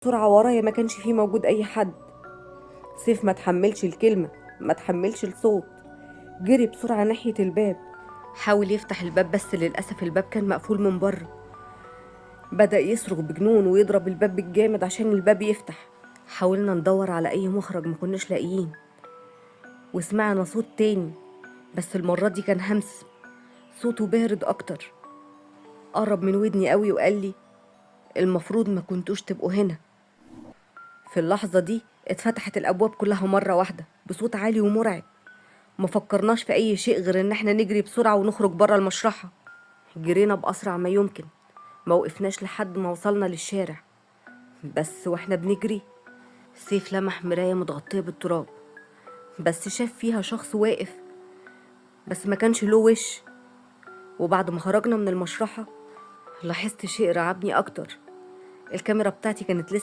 بسرعة ورايا، ما كانش فيه موجود أي حد. سيف ما تحملش الكلمة، ما تحملش الصوت، جري بسرعة ناحية الباب، حاول يفتح الباب بس للأسف الباب كان مقفول من بره. بدأ يصرخ بجنون ويضرب الباب بالجامد عشان الباب يفتح. حاولنا ندور على أي مخرج، ما كناش لاقيين. وسمعنا صوت تاني، بس المرة دي كان همس، صوته بارد أكتر. قرب من ودني قوي وقال لي المفروض ما كنتوش تبقوا هنا. في اللحظة دي اتفتحت الأبواب كلها مرة واحدة بصوت عالي ومرعب. ما فكرناش في أي شيء غير إن احنا نجري بسرعة ونخرج برا المشرحة. جرينا بأسرع ما يمكن، ما وقفناش لحد ما وصلنا للشارع. بس واحنا بنجري سيف لمح مراية متغطية بالتراب، بس شاف فيها شخص واقف بس ما كانش له وش. وبعد ما خرجنا من المشرحة لاحظت شيء رعبني أكتر. الكاميرا بتاعتي كانت لسه